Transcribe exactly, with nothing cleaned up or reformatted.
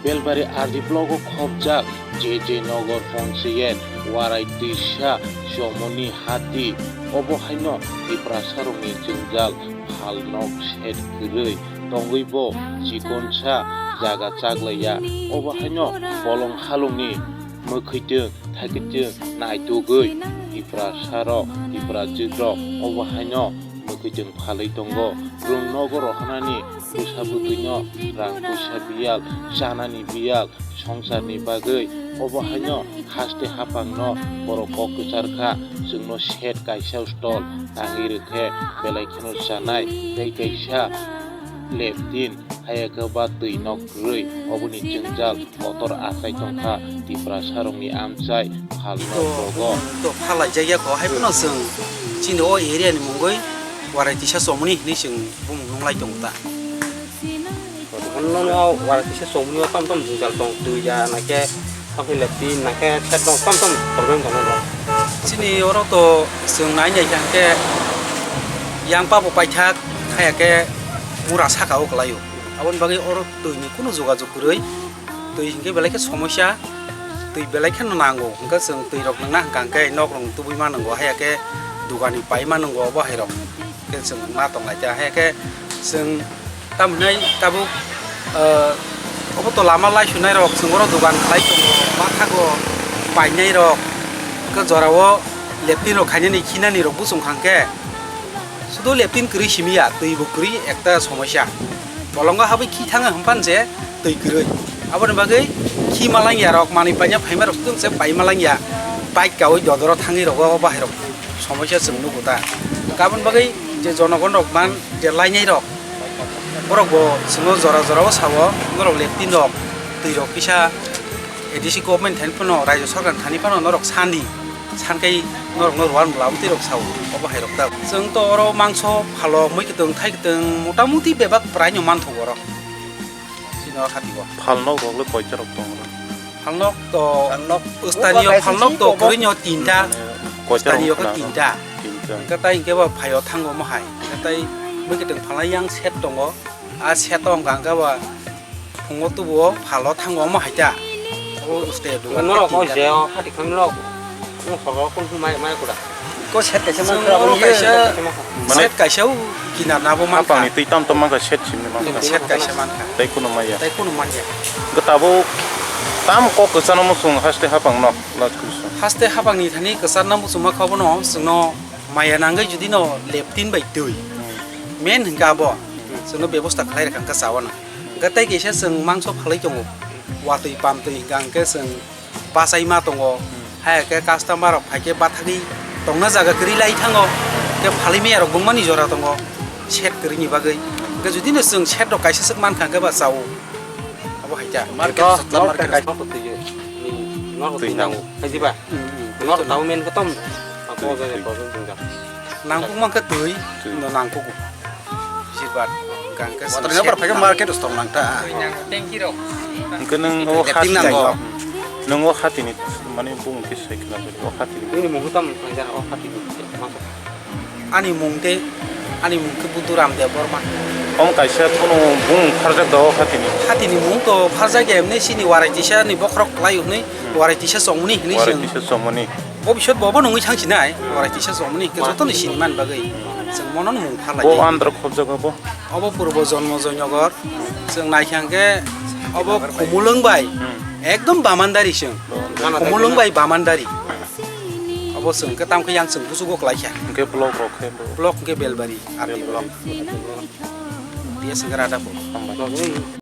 Belbari R D block o khopjak J J Nagar Panchayat Warai Twisa Chomoni hati, obo haino Tiprasarokni jwngjal phalnok shed kwrwi tongwi bo chikonsa jaga chaklaiya, obo haino bolong halongni mwkhwitwng thaikitwng naitugwi Tiprasarok, Tiprajwkrok obo haino mwkhwitwng phalwi tongo. Rung nogo rohornani bwsa bwtwino rang puisa biyal, chanani biyal, swngcharni bagwi obo haino haste haphangno borok kok kwchar kha, chwngno shed kaisa stall tangwi rwkhe belai kheno chanai tei kaisa leptin hayakhe ba twi nok kwrwi oboni jwngjal kotor achai tongkha Tiprasarokni amchai phalnok rogo. To phalai jakya kho, hai phano chwng chini o area ni mungwi Warai Twisa Chomoni hinwi chwng bumung nunglai tongo ta. Nono Warai Twisa Chomoni o tam tam jwngjal tong, twi ya, nakhe, tam khe leptin, nakhe, shed no tam tam problem tongo. Chini oro to chwng nai nai kha khe yang pa bo paithak, haya khe mura saka o kwlai o. Aboni bagwi oro twi ni kunu jogajog kwrwi. Twi hinkhe belai khe somosya, twi belai kheno nango, hwnkhe chwng twi rok nwngna hwnkha hwnkhe nok rok tubui ma nwngo, haya khe dugani pai ma nwngo, obo hai rok khe chwng ma tong lai kha, haya khe chwng tamo hinai tabuk, ah, obo to lama lai sunai rok chwng oro dugan khlai tongo, ma thago painai rok, hwnkhe jorao leptin rok khainani khinani rok buchung kha hwnkhe, Sudu leptin kwrwi simi ya, twi bo kwrwi ekta somosya. Bolongo habwi khi thangwi hwnphan je twi kwrwi. Aboni bagwi khi malangya rok, manwi paina phaima rok sudu se pai malangya. Bike kawi dodoro thangwi rogo bahai rok somosya chwng nugo ta. Aboni bagwi je jonogon rok man je lainai rok, borok bo chwngno jora jora o sao, norok leptin rok, twi rok kisa A D C government thani phano, rajyo sarkar thani phano norok sandi. Sankai norokno ruan bwla bwtwi rok sao, obo hai rok ta. Chwng to oro mangso phalok, mui kwtwng, thai kwtwng, mota muti bebak prai no manthogo oro. Chini o hati o. Phalnok rok le koita rok tongo? Phalnok to, phalnok, ustani o phalnok to kwrwi no tinta. Koita rok? Ustani o khe tinta. Tinta. Hwnkhe tai hwnkhe bo phaio thango mo hai. Hwnkhe tai mui kwtwng phalnai yang set tongo. A set o hwnkha hwnkhe bo Phungo tubuo phalo thango omo hai ta. Abo uste dugan norok o tinta. Je o hati khamlok. Ang sorgo kun mai mai kuda. Ko set kaisa man kra. Oro kaisa, mane set kaisa u kinar na bo man kha. Hapang ni twi tam tam man kha set simni man kha. Set kaisa man kha. Tai kuno maya. Tai kuno manya. Gata bo tam kok kwchano muchung haste hapang no last question. Haste hapang ni thani kwchar na muchung ma kha bono chwngno maya nangwi judi no leptin bai twi. Hmm. Men hwnkha abo. Hmm. Chwngno bebosta khlai rwkha hwnkha chawana. Hwnkhe tei kaisa chwng mangso phalwi tongo, watwi pamtwi hwnkha hwnkhe chwng bachai ma tongo, hai khe customer rok phai khe bathagwi tongna jaga kwrwi lai thango, khe phalwi maya rok bungmani jora tongo, set kwrwini bagwi. Hwnkhe judino chwng set rok kaisa swk mankha hwnkhe ba chao, abo hai khe. Market. Norok twi nango. Hai diba? Norok tamo men khe tom. Ako jaga problem tongja. Nangkuk mankha twi, twi. No nangkugo. Jirbat, hwnkha hwnkhe water chwng number set phai khe nang. Market o stong nang ta. Twi nang tanki rok. Hwnkhe nwng o hati nango. Nwng o hati ni mane bung khe sai khna o hati ni. Nini mung tam thangjar o hati ni. Ani mung tei, ani mung khe Buduram Debbarma. Om kaisa kono bung pharjak da o hati ni. Hati ni mung to pharjak ya, emni sini Warai Tisa ni bokhorok klai hwnwi, hmm. Warai Tisa Chongmani hwnwi. Warai Tisa Chongmani. Bobisot bobo nungwi thang sinai, Warai Tisa Chongmani hwnkhe jotono sini man bagwi chwng mono mung phalai. Bo andro khobjago bo? Obo purbo Jonmo Joynagar, chwng naikha hwnkhe obo Khumulwng bai, hmm. Ekdom bamandari chwng. Khumulwng bai bamandari. Obo chwng hwnkhe tamkhe yang chwng busugo klaikha. Hwnkhe block rok khe bo? Block hwnkhe Belbari, R D block. Belbari. T S hwnkhe Radhapur. Hambai.